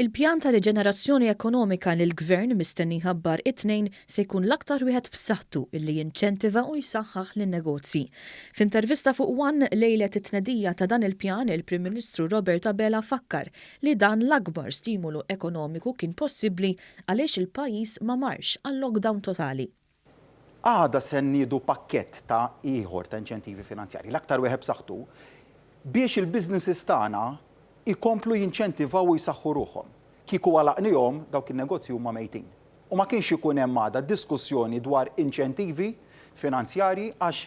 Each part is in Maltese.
Il-pjan ta' riġenerazzjoni ekonomika li l-Gvern mistenni jħabbar it-Tnejn se jkun l-aktar wieħed b'saħħtu illi jinċentiva u jsaħħaħ lin-negozji. F'intervista fuq one lejlet it-tnedija ta' dan il-pjan, il-Prim Ministru Robert Abela fakkar li dan l-akbar stimolu ekonomiku kien possibbli għaliex il-pajjiż ma marx għal lockdown totali. Għada se nniedu pakkett ta' ieħor ta' inċentivi finanzjarji, l-aktar wieħed b'saħħtu, biex il-businesses tagħna jkomplu jinċentivaw u jsaħħu ruħhom. Kieku għalaqnihom, dawk in-negozji huma mejtin. U ma kienx ikun hemm għada diskussjoni dwar inċentivi finanzjarji għax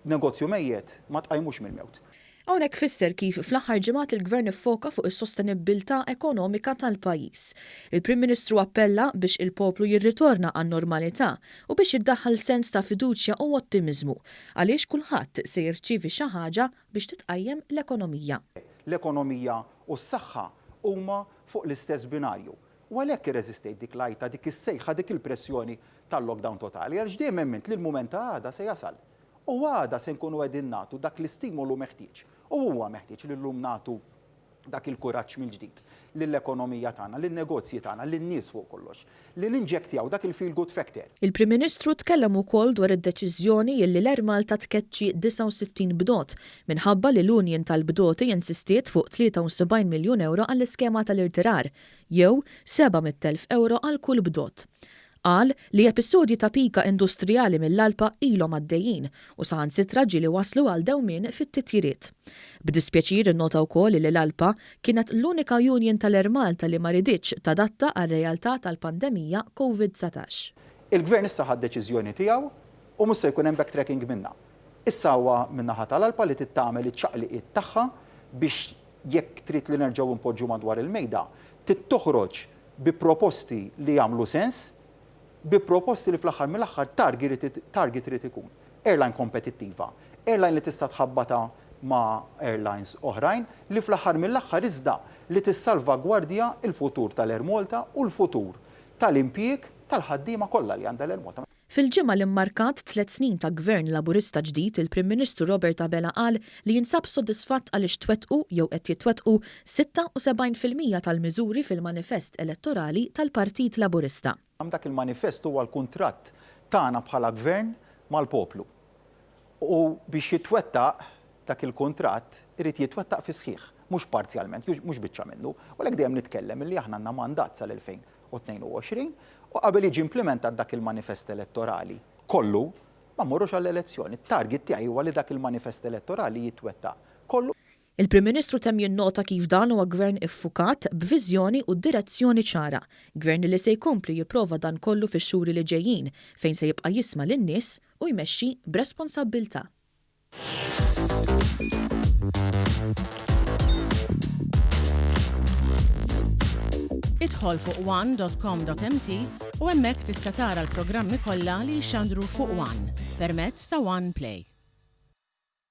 negozju mejjet ma tqajmux mill-mewt. Hawnhekk fisser kif fl-aħħar ġimgħat il-Gvern iffoka fuq is-sostenibbiltà ekonomika tal-pajjiż. Il-Prim Ministru appella biex il-poplu jirritorna għan-normalità u biex jiddaħħal sens ta' fiduċja u ottimiżmu għaliex kulħadd se jirċievi xi ħaġa biex titqajjem l-ekonomija. L-ekonomija u s-saħħa huma fuq l-istess binarju. U għalhekk irreżistejt dik l-għajta, dik is-sejħa, dik il-pressjoni tal-lockdown totali, għaliex dejjem emmint li l-mument ta' għada se jasal. U għada se nkunu qegħdin nagħtu dak l-istimolu meħtieġ. U huwa meħtieġ li llum nagħtu dak il-kuraġġ mill-ġdid lill-ekonomija tagħna, lin-negozji tagħna, lin-nies fuq kollox, li ninġektjaw dak il-feel good factor. Il-Prim Ministru tkellem ukoll dwar id-deċiżjoni illi l-Air Malta tkeċċi 69 bdot minħabba li l-Union tal-Bdoti insistiet fuq 73 miljun ewro għall-iskema tal-irtirar, jew 700,000 ewro għal kull bdot. Qal li episodji ta' pika industrijali mill-ALPA ilhom għaddejjin u saħansitra ġieli wasslu għal dewmien fit-titjiriet. B'dispjaċir innota wkoll li l-ALPA kienet l-unika union tal-Air Malta li ma riditx tadatta għar-realtà tal-pandemija Covid 19. Il-Gvern issa ħa d-deċiżjoni tiegħu u mhux se jkun hemm backtracking minnha. Issa huwa min-naħa tal-ALPA li trid tagħmel iċ-ċaqliqiet tagħha biex jekk trid li nerġgħu npoġġu madwar il-mejda, trid toħroġ bi proposti li jagħmlu sens, bi proposti li fl-aħħar mill-aħħar target irid ikun airline kompetittiva, airline li tista' tħabbatha ma' airlines oħrajn, li fl-aħħar mill-aħħar iżda li tissalvagwardja l-futur tal-Air Malta u l-futur tal-impjieg tal-ħaddiema kollha li għandha l-Air Malta. Fil-ġimgħa li mmarkat tlett snin ta' Gvern Laburista ġdid, il-Prim Ministru Robert Abela qal li jinsab sodisfatt għaliex twettqu jew qed jitwettqu 76% tal-miżuri fil-manifest elettorali tal-Partit Laburista. Dak il-manifest huwa l-kuntratt tagħna bħala Gvern mal-poplu. U biex jitwettaq dak il-kuntratt irid jitwettaq fis-sħiħ, mhux parzjalment, mhux biċċa minnu. U għalhekk dejjem nitkellem illi aħna għandna mandat sal-2000 2022 u qabel jiġi implimentat dak il-manifest elettorali kollu, ma mmorrux għall-elezzjoni. It-target tiegħi huwa li dak il-manifest elettorali jitwettaq kollu. Il-Prim Ministru temm jinnota kif dan huwa Gvern iffukat, b'viżjoni u direzzjoni ċara. Gvern li se jkompli jipprova dan kollu fix-xhur li ġejjin, fejn se jibqa' jisma' lin-nies u jmexxi b'responsabbiltà. Idħol fuq one.com.mt u hemmhekk tista' tara l-programmi kollha li jixxandru fuq One permezz ta' One Play.